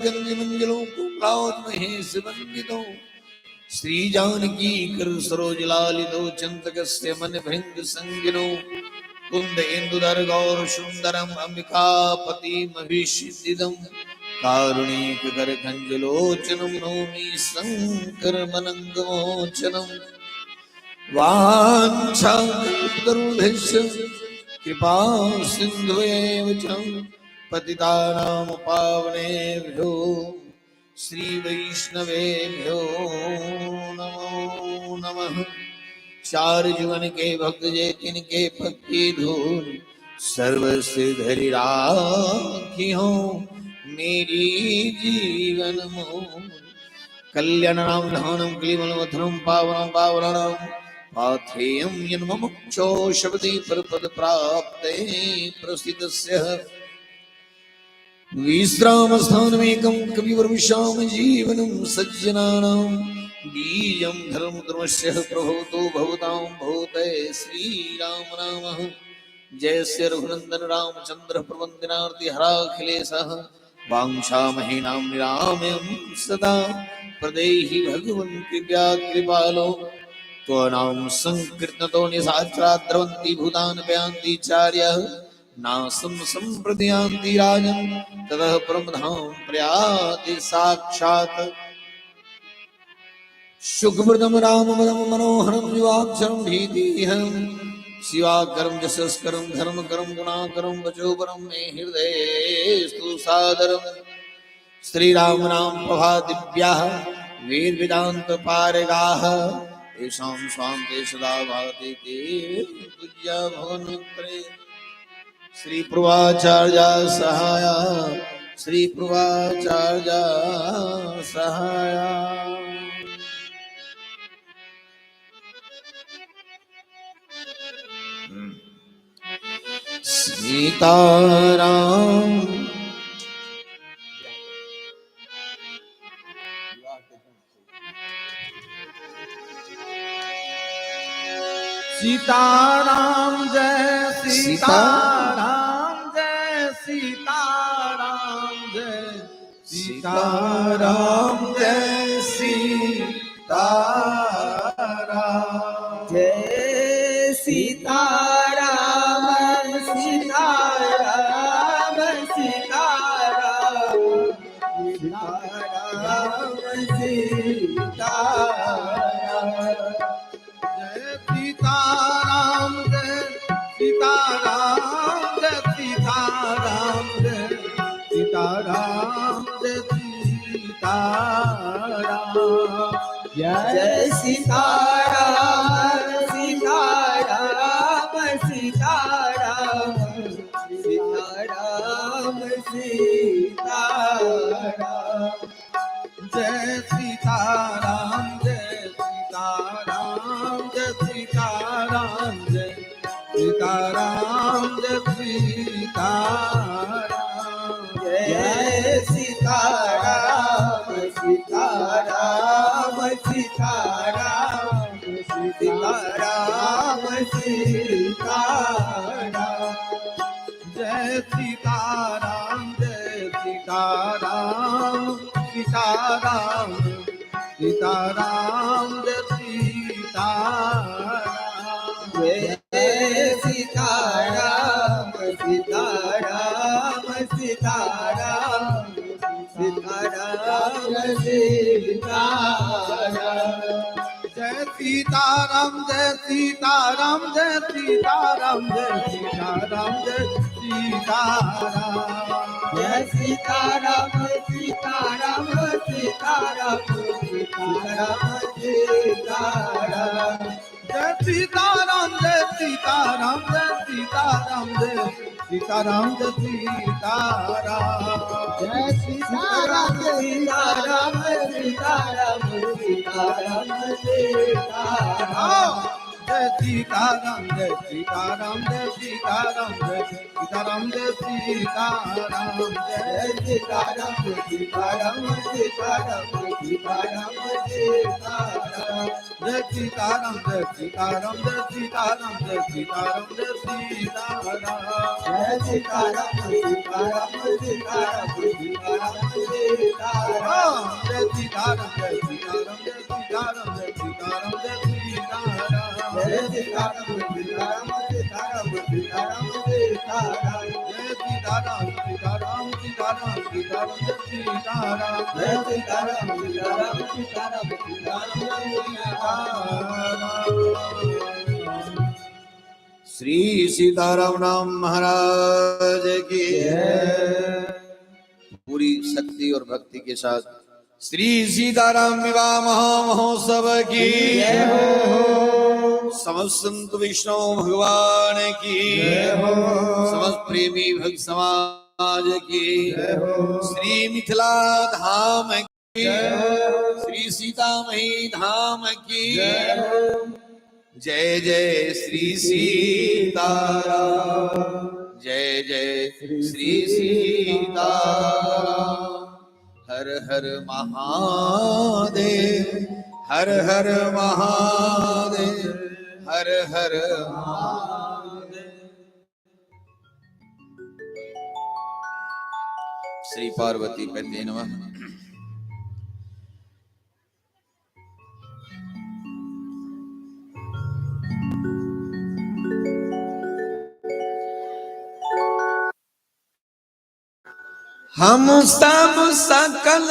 गंज कुमलाद महेश वंदितो। श्री जानकी कर सरोज लालितो, चिंतकस्य मन भृंग संगिनो। कुंद इंदुधर गौर सुंदरम, अंबिकापति मभिषिदम। कारुणिक कर खंजलोचनम, नौमि शंकर मनंगमोचनम। वाञ्छाकल्पतरुभ्यश्च कृपा सिन्धुएव च, पतितानां पावनेभ्यो श्री वैष्णवेभ्यो नमो नमः। चार जुगन के भक्त जे तिनके भक्ति धूर, सर्वस्व धरि राखी हो मेरी जीवन मोर। कल्याण राम धानम क्लीमल मथुरम पावनम पावनम पाथेयं यन्ममुक्षो शब्दि परपद प्राप्ते प्रसिद्धस्य। विश्रामस्थानमेकं कविवर विश्राम जीवनं सज्जनानां, बीजं धर्म धर्मस्य प्रभवतो भवतां भवते श्रीराम नाम। जय श्री रघुनंदन रामचंद्र प्रबंदिनार्ति हराखिलेशः, वाञ्छामहे नाम निरामयं सदा प्रदेहि भगवन् कृपया कृपालो। त्वनां संकीर्तनतो निशाचरा द्रवन्ति भूतान् पयान्ति चार्यः, नासं सम्प्रदयान्ति राजन्, ततः परमधाम प्रयाति साक्षात्। सुखप्रदम रामपदम मनोहरम, युवाक्षरम भीतिहरम, शिवाकरम जसस्करम, धर्मकरम गुणाकरम, वचोपरम मे हृदयस्तु सादरम। श्री राम नाम प्रभा दिव्या, वेद वेदांत पारगाः, येषां स्वान्ते सदा भाति ते पूज्या भवन्त्रे। श्री प्रभाचार्य सहाया, श्री प्रभाचार्य सहाया। सीताराम। सीताराम जय। सीता सीताराम जय, सीताराम जय, सीताराम जय, सीताराम। जय सीताराम, सीताराम, सीताराम, सीताराम, सीताराम। जय सीताराम, जय सीताराम, जय सीताराम, जय सीताराम, जय सीताराम। जय सीताराम, सीताराम, सीताराम, सीताराम, सीताराम। जय सीताराम, जय सीताराम, जय सीताराम, जय सीताराम, जय सीताराम। जय सीताराम, सीताराम, सीताराम, सीताराम, सीताराम। जय सीताराम, जय सीताराम, सीताराम, सीताराम, जय सीताराम। जय सीताराम, सीताराम, सीताराम, सीताराम, सीताराम। जय सीताराम, जय सीताराम, जय सीताराम, जय सीताराम, जय सीताराम। जय सीताराम, सीताराम, सीताराम, सीताराम, सीताराम। जय सीताराम, जय सीताराम, जय सीताराम, जय सीताराम, जय सीताराम। जय सीताराम, सीताराम, सीताराम, सीताराम, सीताराम। जय सीताराम जय सीताराम जय सीताराम जय सीताराम जय सीताराम जय सीताराम सीताराम सीताराम सीताराम सीताराम जय सीताराम जय सीताराम जय सीताराम जय सीताराम जय सीताराम जय सीताराम सीताराम सीताराम सीताराम सीताराम जय सीताराम जय सीताराम जय सीताराम जय सीताराम जय सीताराम जय सीताराम सीताराम सीताराम सीताराम सीताराम जय सीताराम सीताराम सीताराम सीताराम जय सीताराम जय सीताराम सीताराम सीताराम सीताराम सीताराम। श्री सीताराम नाम महाराज की पूरी शक्ति और भक्ति के साथ श्री सीताराम विवाह महामहोत्सव की जय हो। समस्त संत वैष्णव भगवान की जय हो। समस्त प्रेमी भक्त समाज की जय हो। श्री मिथिला धाम की जय हो। श्री सीतामही धाम की जय हो। जय जय श्री सीताराम, जय जय श्री सीताराम। हर हर महादेव हर हर महादेव हर हर महादेव। श्री पार्वती पते नमः। हम सब सकल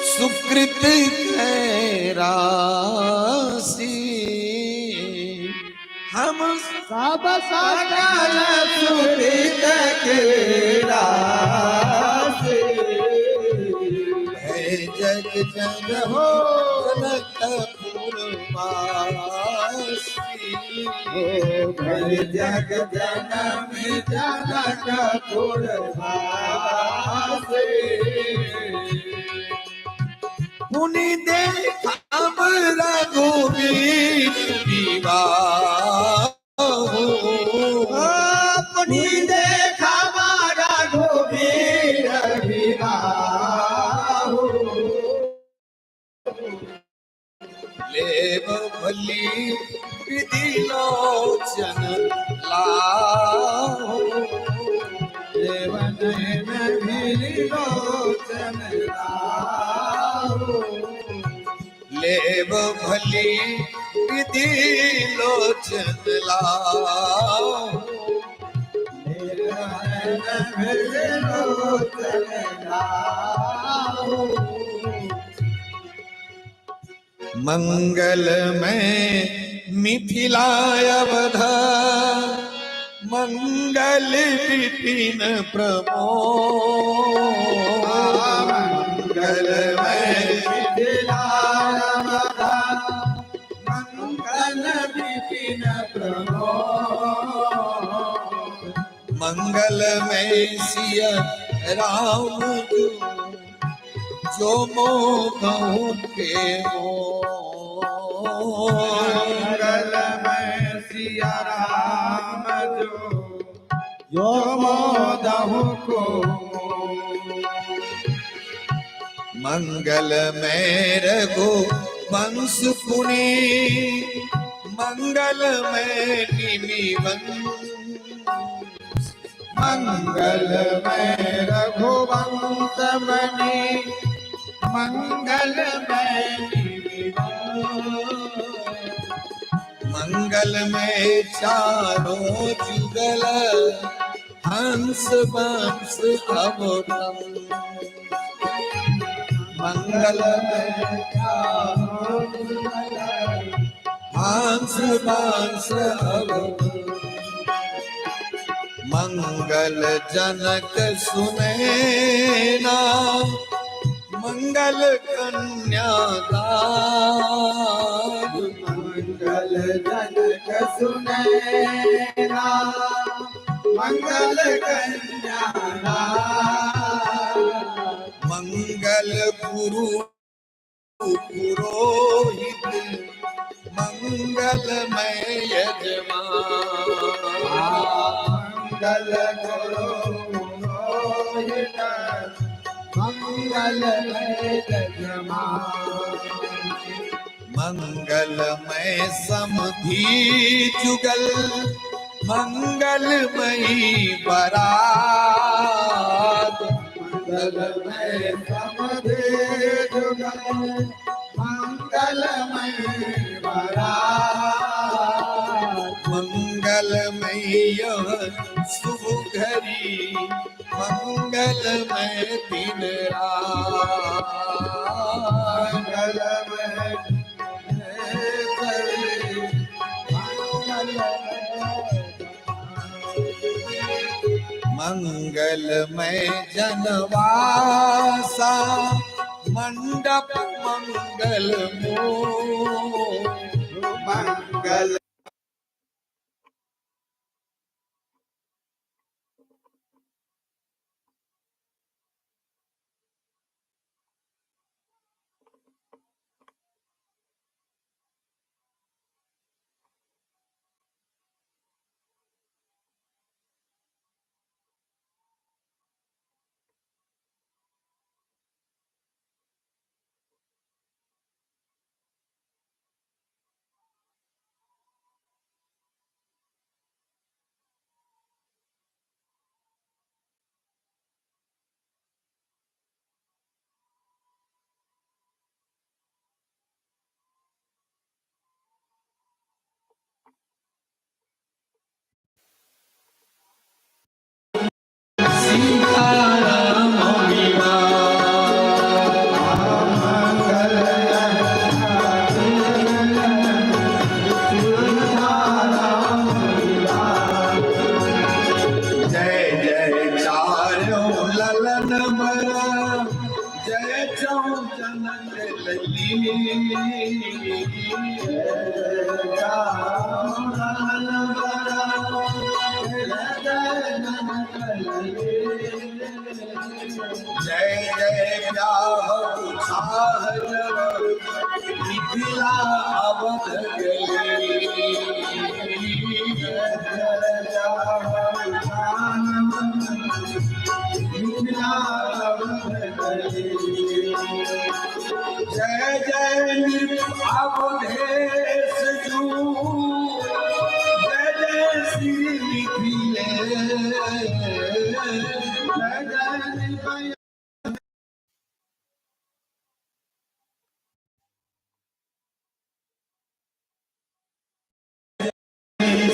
सुकृत के राशि, हम सब सकल सुकृत के राशि, है जग जन हो जनकपुर वासी, भय जग जनम जनकपुर वासी। पुनि देखम रघुवीर विवाह, पुनि देखा रघुवीर विवाह, लेब भली विधि लोचन लाहो, देवन लोचन लाहो, लेब भली विधि लोचन लाहो, देवन लोचन लाहो। मंगल में मिथिला अवध, मंगल विपिन प्रमोद, मंगल में मिथिला अवध, मंगल विपिन प्रमोद, मंगल में सिया राम जो, जो मोहूं के मोह, मंगल में सिया राम जो, जो मोदहु को, मंगल में रघु वंश पुनि, मंगल में निमि वंश, मंगल में रघुवंश मणि, मंगल में निमिवंश, मंगल में चारों जुगल हंस वंश अवतम, मंगल में चारों जुगल हंस वंश अवतम, मंगल जनक सुनैना, मंगल कन्यादान, मंगल जनक सुनैना, मंगल कन्यादान, मंगल गुरु पुरोहित, मंगलमय यजमान। मंगल गुरु पुरोहित मंगलमय जजमान। मंगलमय समधि जुगल मंगलमयी बरात। मंगलमय समधि जुगल मंगलमय बरात। मंगलमय यह शुभ घड़ी मंगलमय दिन रात। मंगलमय मंगलमय जनवासा मंडप मंगल मोर। मंगल सीताराम विवाह। जय जय चारों ललन बर जय चौचनक लली। जय जय ब्याह उत्साह जब मिथिला अवध गली। जय जय नृप अवधेश जू जय जय श्री मिथिलेश। जय जय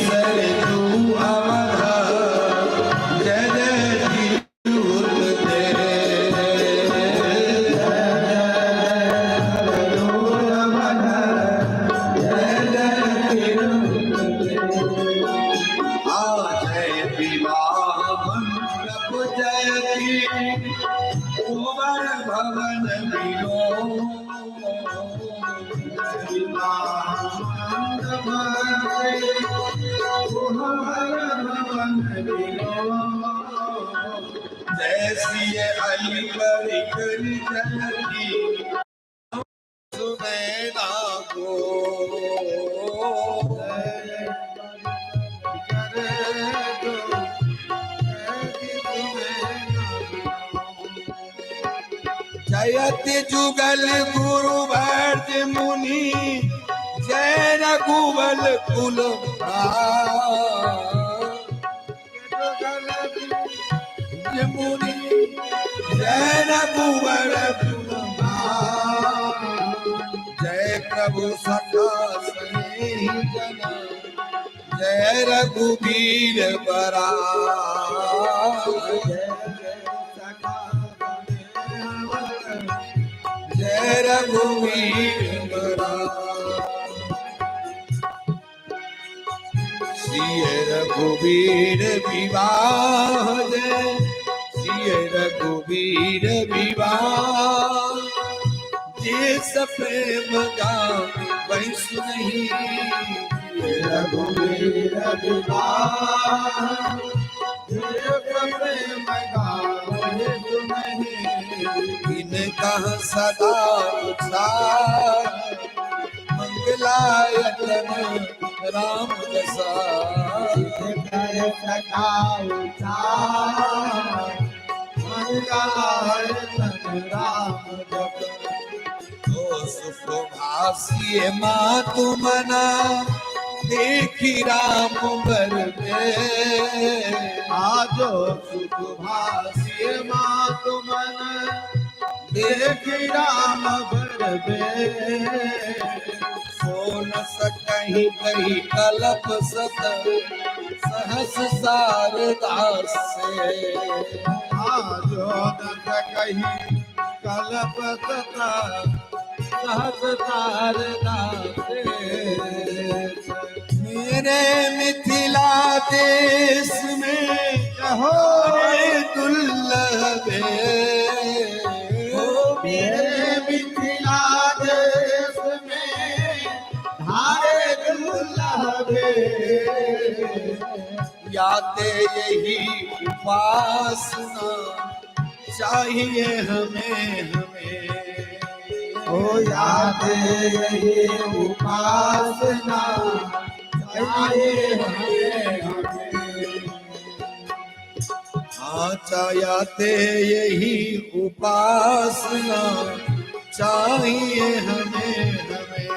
सरजू अवध जय जय तिरहुत देश। जय विवाह मंडप जयती कुंवर भवन विनोद। जय सिय अली कर जयती सुनैना को। जयति जुगल गुरु भर्ज मुनि जय रघुबल कुल मुनि जय रघुबर कुल। जय प्रभु सखा स्नेही जन जय रघुबीर बरा। जय रघुवीर बरा। सिय रघुवीर विवाह जय सिय रघुवीर विवाह। जिस प्रेम गा वही सुनही रघुवीर विवाह प्रेम गावे सुनहि। इनका सदा उत्साह मंगलायतन। तन राम जसा। कर सका उचार मंगल तन राम जस। तो सुख भासी मातु मना देखी राम बर में। आजो सुख भासी मातु मन देख राम बर बे। सो न सकहि कही कलप सत सहस सारदास से। आजो न सकहि कलप सत सहस तार दासे। मेरे मिथिला देश में कहो रे दुर्लभ हो मेरे मिथिला देश में धारे दुर्लभ। याते यही उपासना चाहिए हमें हमें। हो याद यही उपासना चाहिए हमें हमें। हाँ, चाहते यही उपासना चाहिए हमें हमें।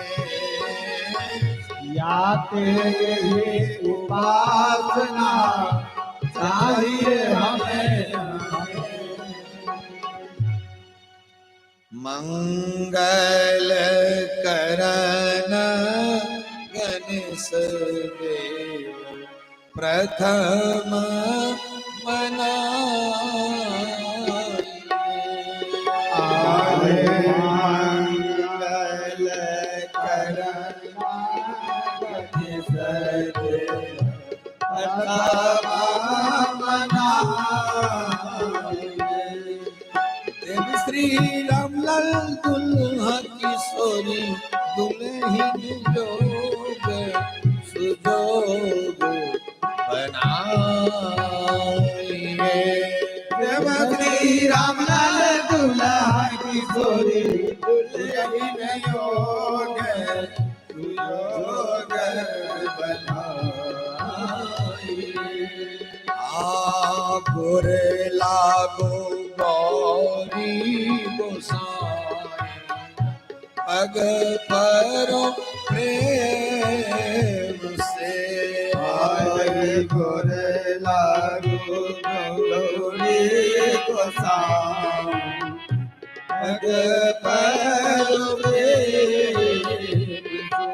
याते यही उपासना चाहिए हमें हमें। मंगल करन गणेश देव प्रथम मना। आहे मंगल करन गणेश देव प्रथम मनाए। देव श्री राम लाल दुल्हा किशोरी दुल्हन जोग सुजोग बनाइए। देव श्री राम लाल दुल्हा किशोरी दुल्हन योग सुयोग बनाई। आ गोर लागो गौरी गोसाई पग परो प्रेम से। आए गोर लागो गौरी गोसाई पग पर प्रेम से।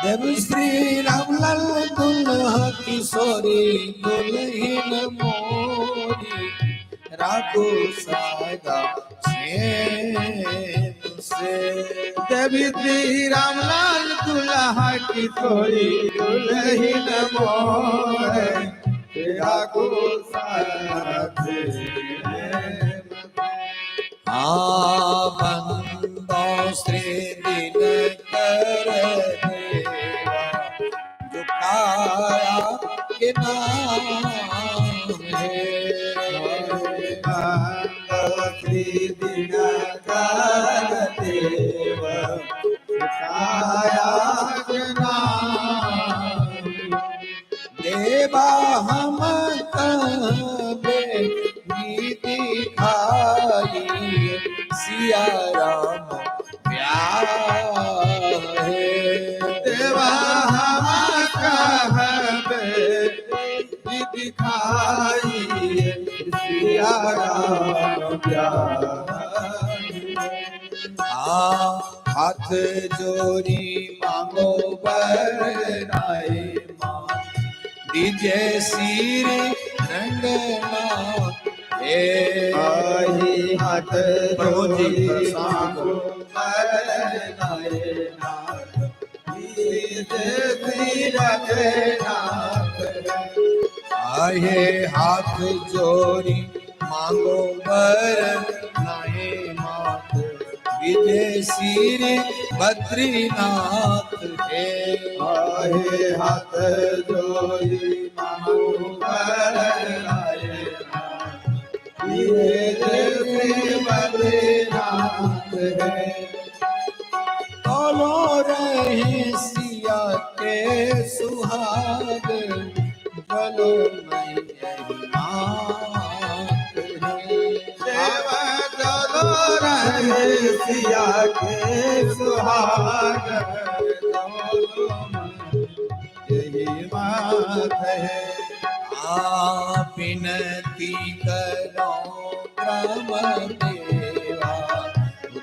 देव श्री राम लाल दुल्हा किशोरी दुल्हन मोरी राखो सदा क्षेम से। देवी श्री राम लाल दुल्हा किशोरी दुल्हन मोरे राखो साथ। हाँ, बंदो श्री दिन कर देवा जो काया के नाम है। श्री दिन कर देव काया के नाम। देवा हम कहबे नीति खाई सिया राम प्यार है। देवा हम कहबे दिखाई सिया राम प्यार। हाँ, हाथ जोड़ी मांगो बरनाए माँ दीजे सिर रंगना हे। आही हाथ प्रभु जी, जोड़ी प्रसाद। मांगो बरनाए नाथ दीजे श्री रंगनाथ। आहे हाथ जोड़ी मांगो बर नाए मात विजय सिर बद्रीनाथ हे। आहे हाथ जोड़ी मांगो बरनाए नाथ दीजे श्री बद्रीनाथ है। तोलो रहे सिया सिया के सुहाग दोनों यही माथ है। विनती करो ग्राम देवा,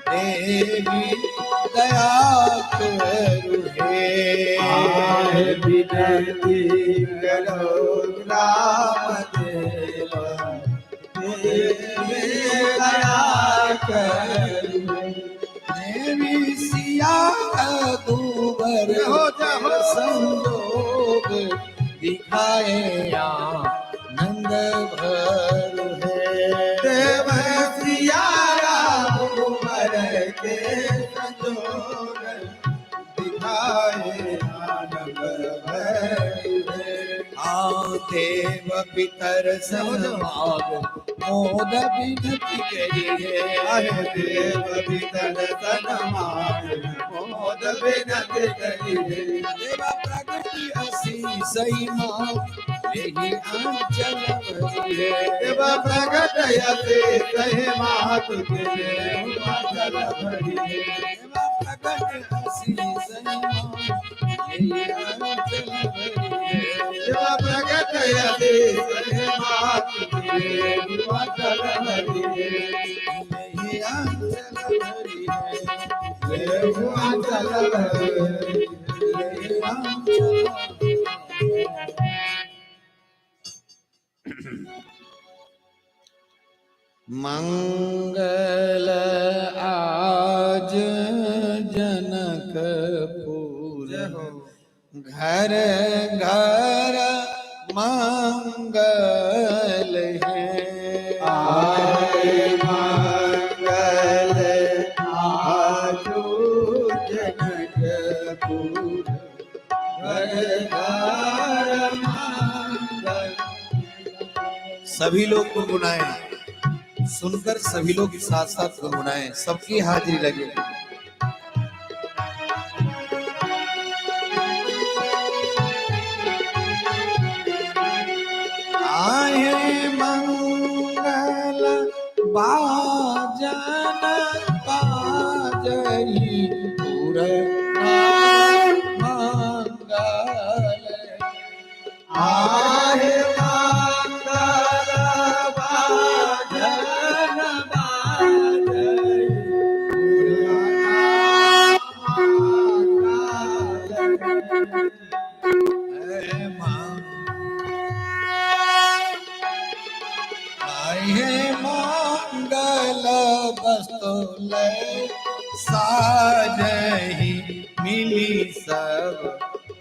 देवी दया करु हे। आहे विनती करो राम देवा, देवी दया करो। देवी सिया रघुबर जय हो, जय हो। संजोग दिखाए आनंद भर है। देव सिया रघुबर के संजोग दिखाए आनंद भरे। आ देव पितर सनमाग मोद विनती करी है। आहे देव पितर सनमान मोद विनती करिए। देव प्रगति असी सही माँ यही आंचल भरी है। देव प्रगट यते सहि मात के चल भरिए। देव प्रगट असी सही माँ यही आंचल भरी है। देव प्रगट यते सहि मात के चल भरिए। यही आंचल भरी है। देव चल भरिए। यही आंचल। मंगल आज जनकपुर, जय हो। घर घर मंगल है। आए मंगल आजो जनकपुर, घर घर मंगल। सभी लोग गुनगुनाए, सुनकर सभी लोग साथ साथ गुनगुनाए, सबकी हाजिरी लगे। आए मंगल बाजन बाजही पुर मंगल। आहे मंगल बाजन बाजई मंगल। आए मंगल वस्तु ले साजही मिली सब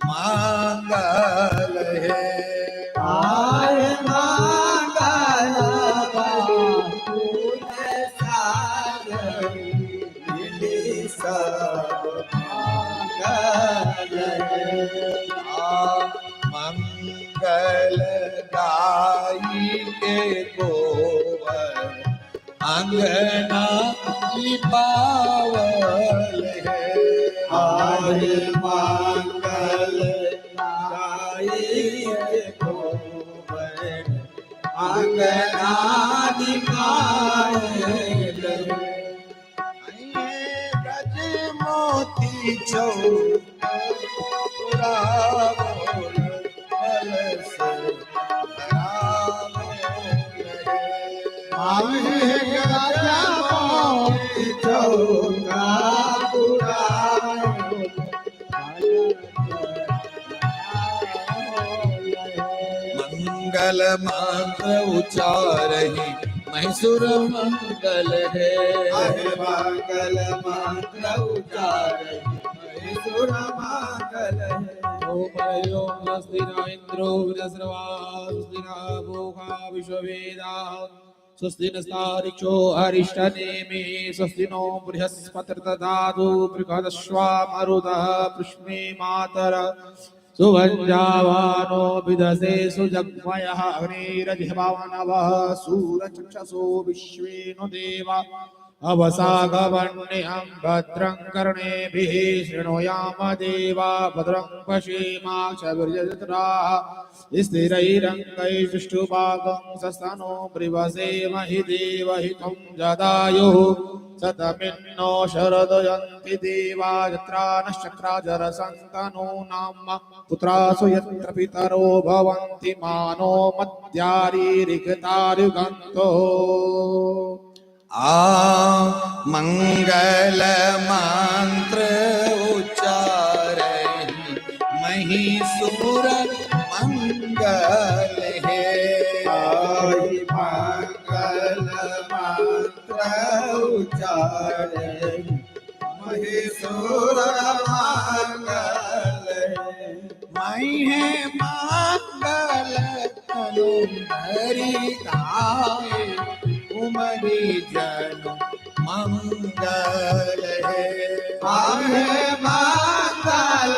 मंगल है। आए मंगल बाजन साजई मिली सब मंगल। आ मंगल गाई के गोबर अंगना लिपावल है। आए मंगल गाई के गोबर अंगना दिखाए। गज मोती चौक पुरावल कलश धरावल है। आहे गज मोती चौका पुरावल। मंगल मंत्र उचारही मैसूर मंगल है। आहे मंगल मंत्र उचारे सुर मंगल है। ओम ओम स्वस्ति न इन्द्रो विनश्रवाः, स्वस्ति न पूषा विश्ववेदाः, स्वस्ति नस्तारिक्षो अरिष्टनेमिः, स्वस्ति नो बृहस्पतिर्दधातु बृहदश्वामरुतः पृश्नि मातर सुभञ्जावानो विदसे सुजग्मयः अग्निरधिभावनवः सूरचक्षसो विश्वेनु देवा अवसागवण्यं भद्रं कर्णेभिः शृणुयाम देवा, भद्रं पश्येमाक्षभिर्यजत्राः स्थिरैरङ्गैस्तुष्टुभागं सस्तनो बृवसेमहि देवहितं जदायुः। सतमिन्नो शरदयन्ति देवा यत्रा नश्चक्राजरसन्तनूनां पुत्रासु यत्र पितरो भवन्ति मानो मद्यारीरिघतारुगन्तो। आ मंगल मंत्र उच्चारहि महिषुर मंगल हे। आहि मंगल मंत्र उच्चारे महेश्वर मंगल। मैं है मंगल तनु हरि गाए उमरी जनु मंगल है। आहे मंगल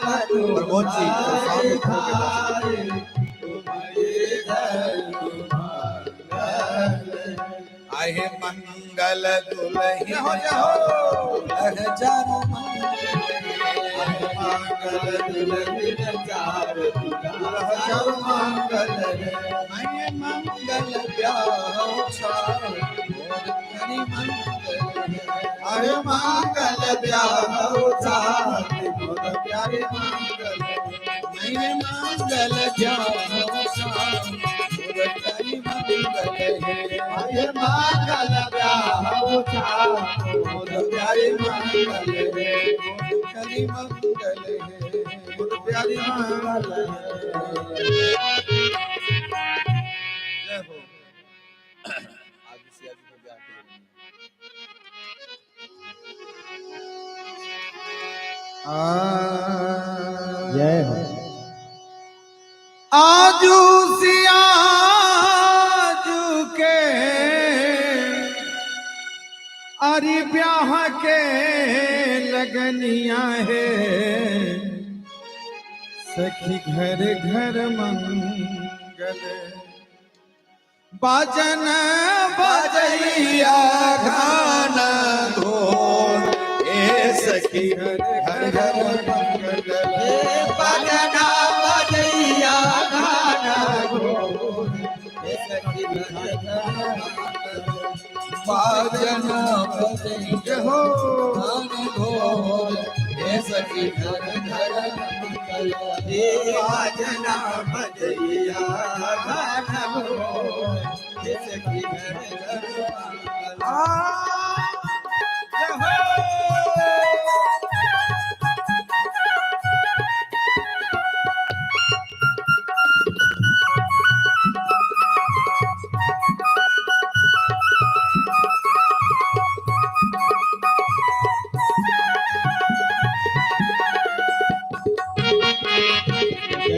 तनु प्रमोद जी, सामने खड़े होके आहे मंगल दुलही हो जय हो। दुलह जानो मंगल। मंगल दुलही चार दुलह मंगल। मैं मंगल ब्याह मोर करी मंगल। अरे मंगल ब्याह साथ मोर प्यारे मंगल। मैं मंगल ब्याह मोर करी मंगल है। अरे मंगल ब्याह साथ मोर प्यारे मंगल। मोर करी मंगल है। मोर प्यारे मंगल। जय हो। आज सिया जी के ब्याह के लिए। जय हो। आजू सियाजू के अरे ब्याह के लगनिया है सखी घर घर मंगल बाजन बजैया गाना घोर ए सखी घर घर मंगल। बजना बजैया गाना घोर सखी घर घर मंगल। बाजन बजैया हो गान घोर ए सखी घर घर मंगल। बाजना बजैया गाना घोर सखी घर घर मंगल। जय हो।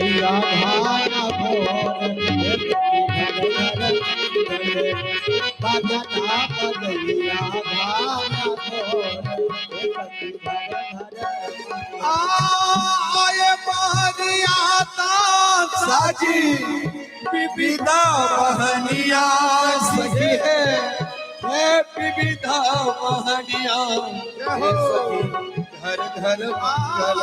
जय भाना भोर बजना बजैया भाना भोर सखी घर घर। आए बारियाता साजी विविधा बहनिया सखी है हे विविधा बहनिया हे सखी घर घर मंगल।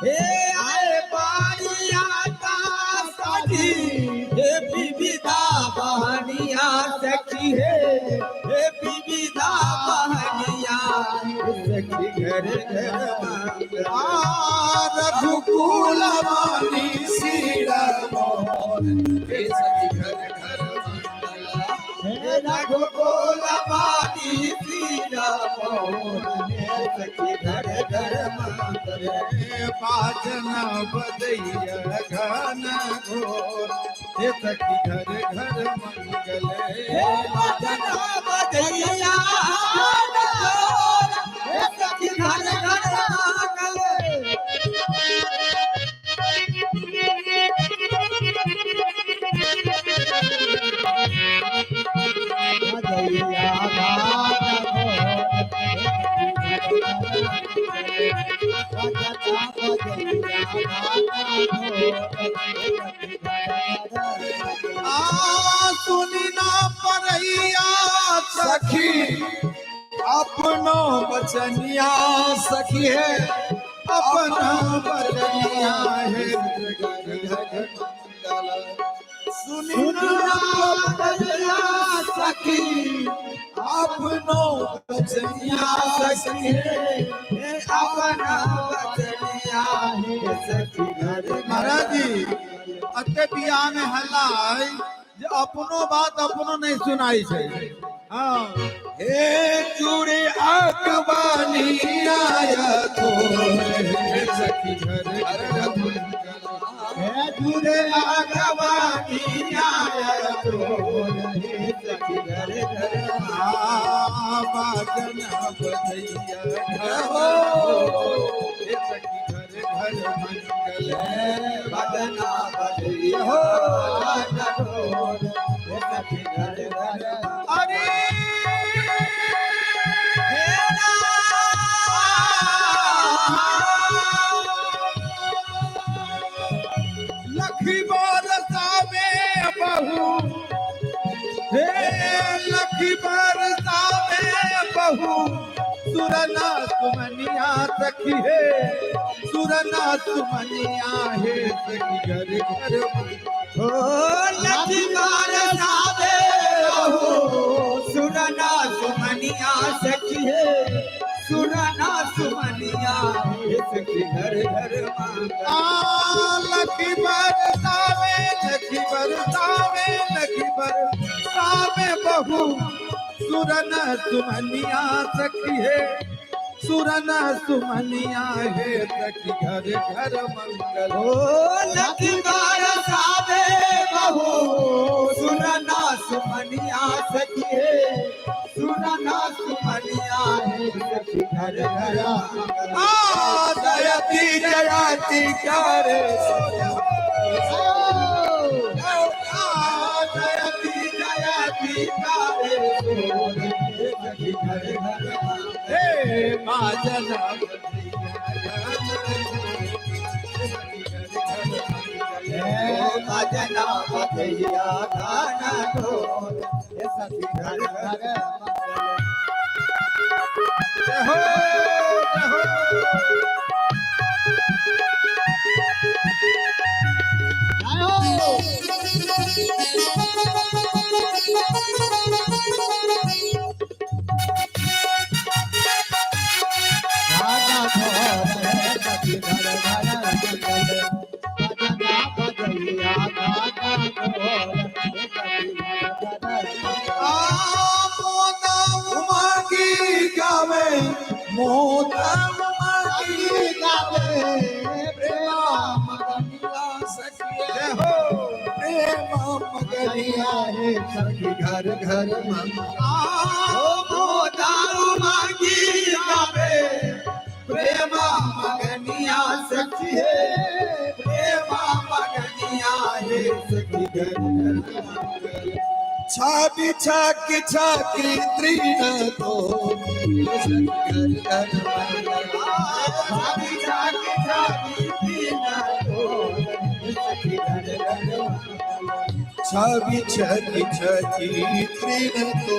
हे आए बारियाता साजी हे विविधा बहनिया सखी हे विविधा बहनिया सखी घर घर मंगल। रघुकुल वाणी सीरा मोर हे सखी घर घर मंगल। हे रघुकुल वाणी सीरा मोर सखी घर घर मंगल। बाजन बजैया घन घोर हे सखी घर घर मंगल। हे बजना बजैया घन घोर हे सखी घर घर मंगल। बजैया भाना भोर बजना बजैया भाना भोर सखी घर घर। आ सुनी ना परैया सखी अपनो बचनिया सखी है अपना बचनिया है घर घर। सुनना बजैया सखी, अपनो बचनिया सखी, अपना बचनिया हे सखी घर। महाराज जी, अते बियाह में हल्ला है जे अपनो बात अपनो नहीं सुनाई छै। हाँ। हे जुड़े अकबानी आया तो हे सखी घर घर मंगल। हे जुड़े अकबानी आया तो हे सखी घर घर बाजना बजैया हो। हे सखी घर घर मंगल। बजना बजैया हो। हे सखी घर घर। अरे लखी बरसावे बहू, हे लखी बरसावे बहू, सुरना सुमनिया सखी, हे सुरना सुमनिया हे सखी घर घर। हो लखी बरसावे बहू, सुरना सुमनिया सखी, हे सुरना सुमनिया हे सखी घर घर मंगल। लखी बरसावे, लखी बरसावे, लखी बरसावे बहू, सुरन सुमनिया सखी, हे सुरन सुमनिया हे सखी घर घर मंगल। हो लखी बरसावे बहू, सुरना सुमनिया सखी, हे सुरना सुमनिया हे सखी घर घर मंगल। जयति जयति करे, जयति जयति करे हे सखी घर घर मंगल। हे बाजना भजना बजैया गाना ढोल हे सखी घर घर मंगल। जय हो, जय हो। गाना ढोल हे सखी घर घर मंगल। भजना बजैया गाना ढोल हे सखी घर घर मंगल। मोदा उमागी गावे, मोदा उमागी गावे, प्रेमा मगनिया सखी, जय हो। प्रेमा मगनिया हे सखी घर घर मंगल। ओ मोदारू मांगी गावे, प्रेमा मगनिया सखी, हे प्रेमा मगनिया हे सखी घर घर मंगल। छाबी छाकी छाकी त्रीण तो घर घर मंगल। भाभी जाके जागी पीना ढोल हे सखी घर घर मंगल। छाबी छाकी छाकी त्रीण तो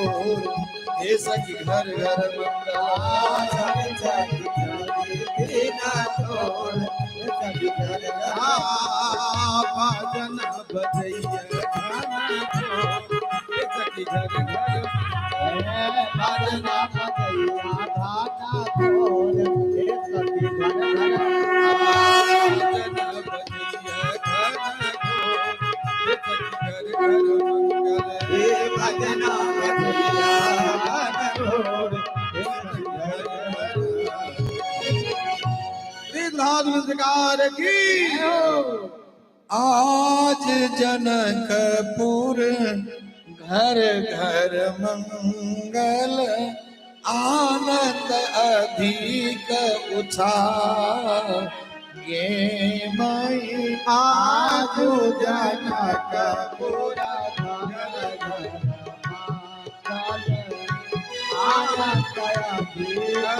हे सखी घर घर मंगल। भाभी जाके जागी पीना ढोल हे सखी घर घर। भजन बजैया गाना ढोल हे सखी घर घर। भजना बजैया गाना ढोल हे सखी घर घर। भजन बजैया गाना ढोल हे सखी घर घर मंगल। हे भजना बजैया गाना ढोल हे सखी घर घर। श्री नमस्कार की। आज जनकपुर घर घर मंगल, आनंद अधिक उछा गे माई। आज जनकपुर घर घर मंगल, आनंद अधिक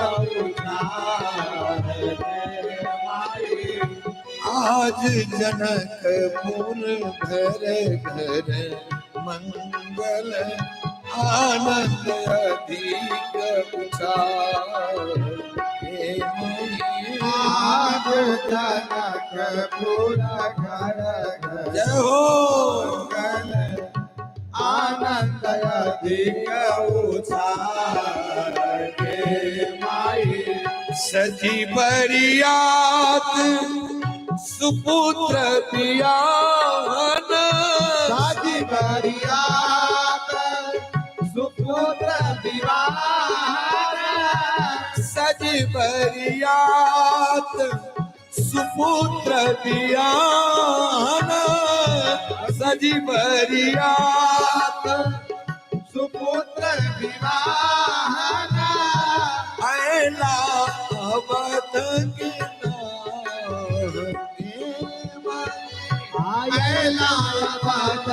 उछाल गे माई। आज जनकपुर घर घर मंगल, आनंद अधिक उछाल गे माई। आज जनकपुर घर घर जय हो। मंगल, अधिक उछाल गे माई। सजी बरियात सुपुत्र दियान, साजी बरियात सुपुत्र दीवान, सजी बरियात सुपुत्र दियान, सजी बरियात सुपुत्र विवाहन, ऐला अवध के नाम माई। ऐला पद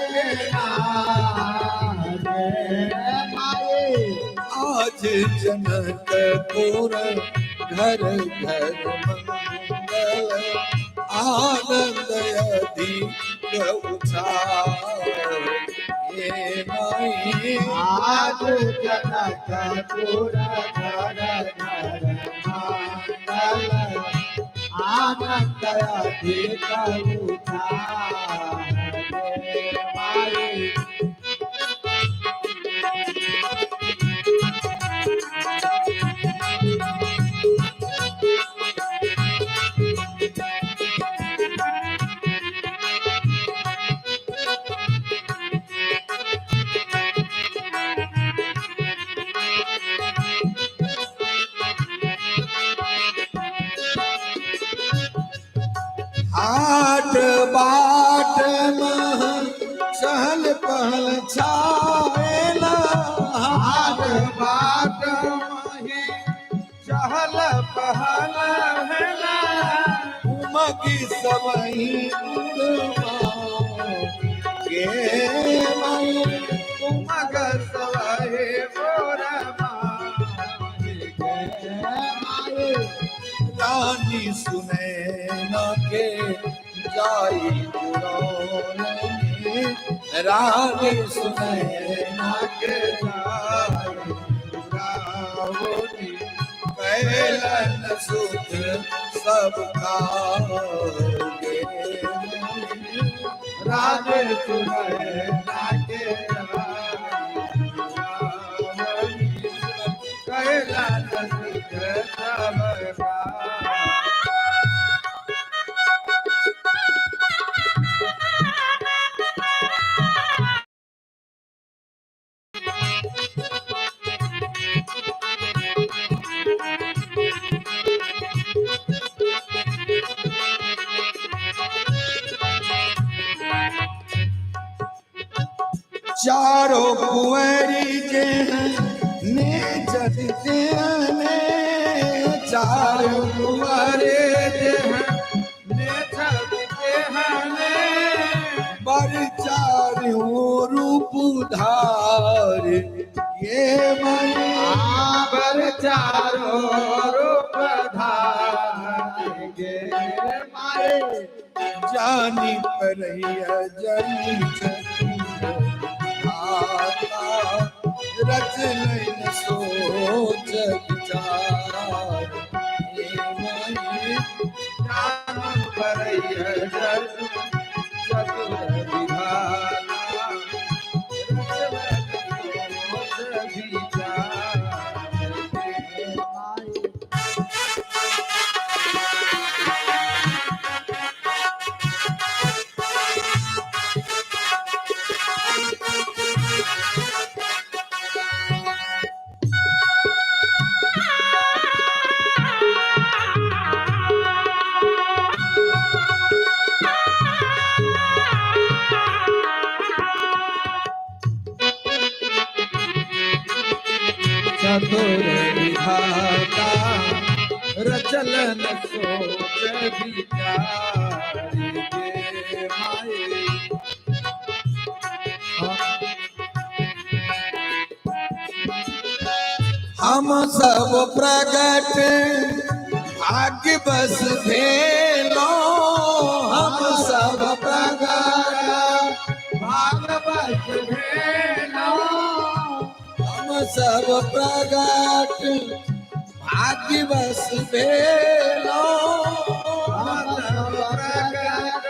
के नाम माए। आज जनकपुर घर घर मंगल, आनंद अधिक उछाल हे माई। आज जनकपुर घर घर मंगल, आनंद अधिक उछाल माए। हाट बाट मह चहल पहल छाएला, हाट बाट माही चहल पहल हेला, उमगी सबही के माई। उमग सवहे मोर माही गे माए। रानी सुने न के जाई पुरौनी, रानी सुने न के जाई रावणी, कैलन सुख सब गे। राजे सुने नाके जाई रावणी, कैलन सुख सब का। चारों कुंवरी जे हैं ने चलते ने, चारों कुंवरे जे हैं ने छलते हने, बर चारों रूप धार ये माई। आबर चारो रूप धार गे माए। जानी परैया जनी चतुर आता, रच लैन सोच विचार हे माई। जान परैया चतुर विधाना, रचलन सोच विचार गे माए। चतुर विधाता रचलन सोच विचार गे माए। हम सब प्रगट भाग्य बस भेलो, हम सब प्रगट भागवत भेलो, हम सब प्रगट भाग्य बस भेलो, हम सब प्रगट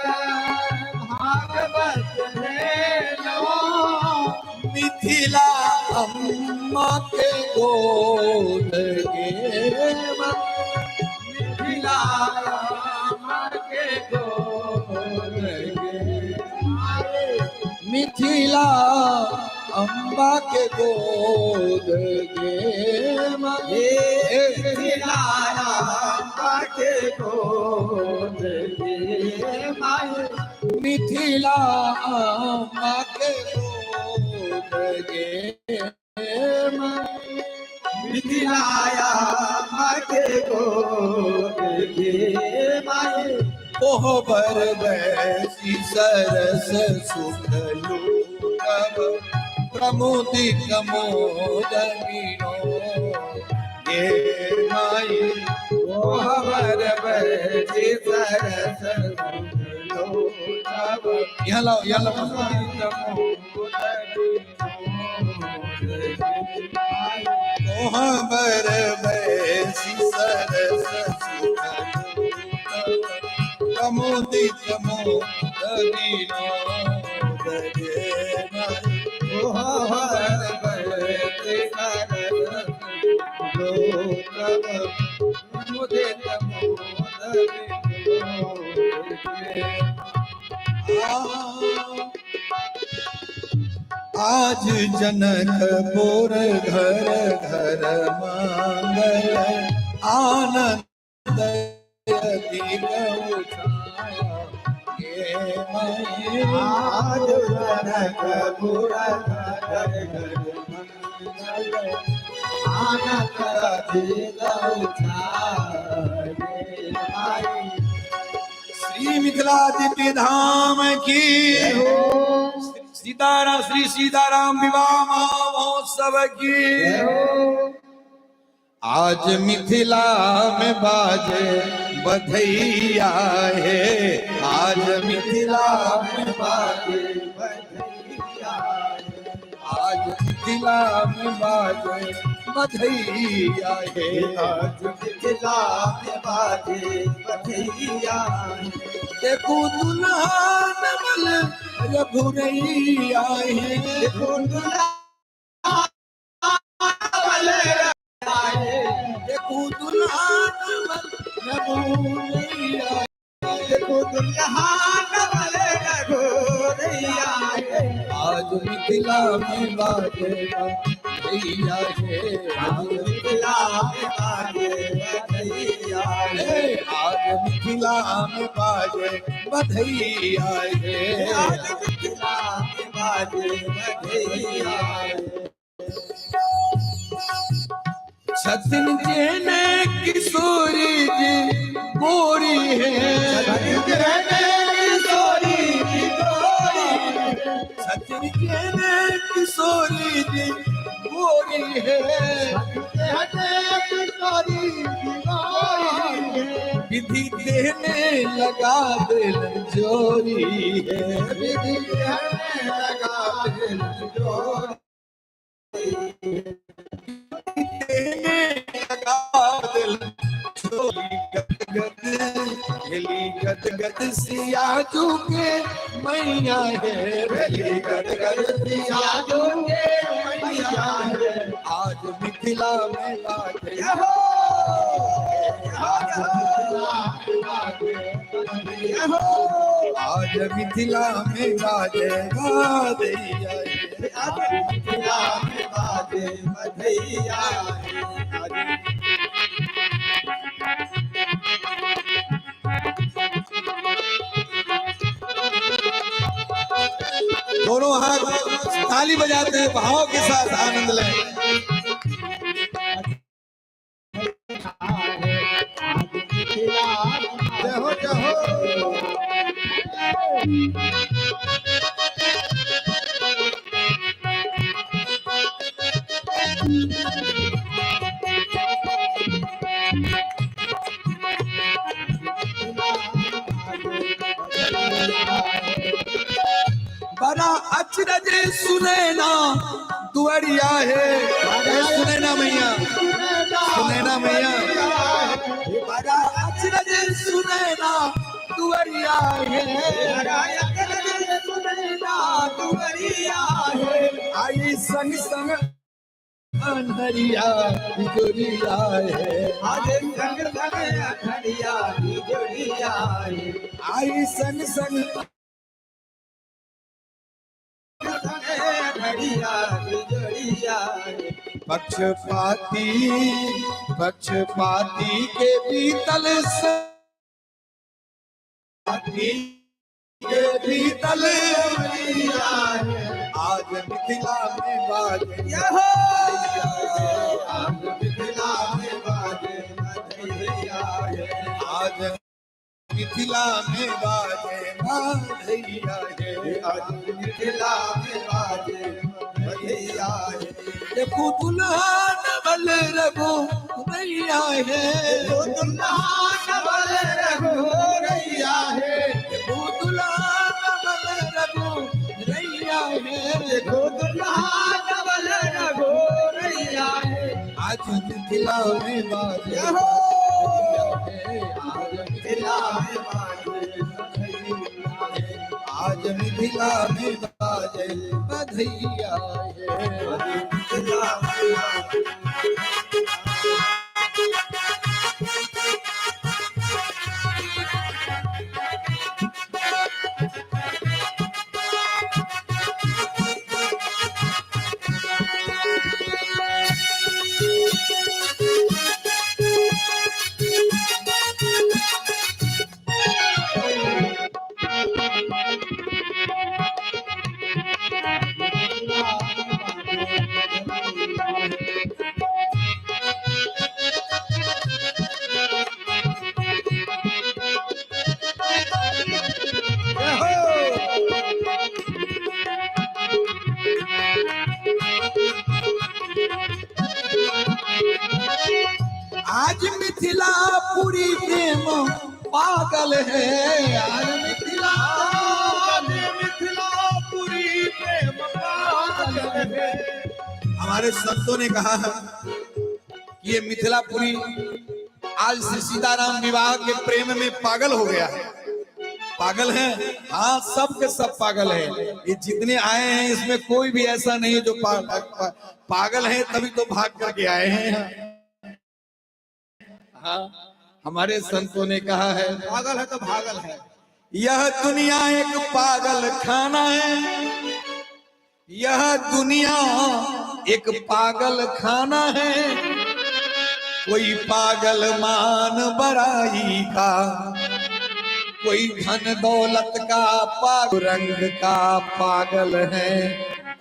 भागवत भेलो, नित मिथिला अम्मा के गोद गे मिथिला अम्मा के गोद गे। मिथिला अम्बा के गोद गे। मिथिला अम्बा के गोद गे। मिथिला अम्बा के गोद गे। मिथिला अम्बा के गोद गे। कोहबर बैसी सरस सुख लूटब प्रमोदित मोद विनोद गे माई। कोहबर बैसी सरस सुख लूटब। यहाँ लाओ, यहाँ लाओ। कोहबर बैसी सरस सुख लूटब प्रमोदित मोद विनोद गे माई। कोहबर बैसी सरस सुख लूटब प्रमोदित मोद विनोद गे। आज जनकपुर घर घर मंगल आनंद अधिक गे माई। आज जनकपुर घर घर मंगल आनंद अधिक उछाए माई। श्री मिथिला दिव्य धाम की। सीताराम श्री सीताराम विवाह महोत्सव की। आज मिथिला में बाजे बधैया है। आज मिथिला में बाजे बधैया। आज मिथिला में बाजे बधैया है। आज मिथिला में बाजे बधैया। देखो दुल्हा नवल रघुरैया है। देखो दुल्हा नवल। देखो दुल्हा नवल रघुरैया। देखो दुल्हा नवल रघुरैया। आज मिथिला में बाजे बधैया है। आज मिथिला में बाजे बधैया। आज मिथिला में बाजे बधैया है। आज मिथिला में बाजे बधैया। छतिन जेने किशोरी जी गोरी है। छतिन जेने किशोरी जी गोरी। छतिन जेने किशोरी जी गोरी है। किशोरी जी गोरी है। विधि देने लगा दिल जोरी है। विधि देने लगा दिल जोरी। देने लगा दिल जोरी। गद गद हेली गद गद सिया चुके मैया है। हेली गद गद सिया चुके मैया है। आज मिथिला में बाजे। आज मिथिला में बाजे बधैया। आज मिथिला में बाजे बधैया। दोनों हाथ ताली बजाते हैं, भाव के साथ आनंद लें। जय हो जय हो। बड़ा अचरज सुनैना दुआरिया है। सुनैना मैया, सुनैना मैया। बड़ा अचरज सुनैना दुआरिया है। बड़ा अचरज सुनैना दुआरिया है। आई। संग संग अनहरिया जोड़िया है। आज संग संग अनहरिया जोड़िया है। आई संग संग अनहरिया जोड़िया है। पक्षपाती पक्षपाती के बीतल साथी के बीतल आज मिथिला में बाजे आज मिथिला में बाजे बधैया है। आज मिथिला में बाजे बधैया है। आज मिथिला में बाजे बधैया है। देखो दुल्हा नवल रघु रैया है। देखो दुल्हा नवल रघुरैया है। देखो दुल्हा नवल रघु रैया है। देखो दुल्हा नवल रघुरैया है। आज मिथिला में बाजे यहो आज मिथिला में बाजे बधैया है। आज मिथिला में बाजे बधैया है। मिथिला में बाजे। आज मिथिला पूरी प्रेम पागल है। आज मिथिला मिथिलापुरी प्रेम पागल है। हमारे संतों ने कहा कि ये मिथिलापुरी आज श्री सीताराम विवाह के प्रेम में पागल हो गया है। पागल है, हाँ, सब के सब पागल है। ये जितने आए हैं इसमें कोई भी ऐसा नहीं है जो पागल है, तभी तो भाग करके आए हैं। हाँ, हमारे संतों ने कहा है पागल है तो भागल है। यह दुनिया एक पागल खाना है। यह दुनिया एक पागल खाना है। कोई पागल मान बराई का, कोई धन दौलत का पागल, रंग का पागल है,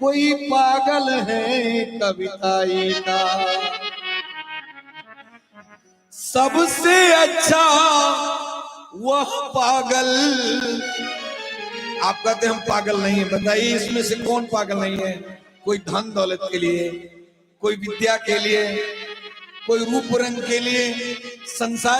कोई पागल है कविताई का। सबसे अच्छा वह पागल। आप कहते हैं हम पागल नहीं है, बताइए इसमें से कौन पागल नहीं है? कोई धन दौलत के लिए, कोई विद्या के लिए, कोई रूप रंग के लिए, संसार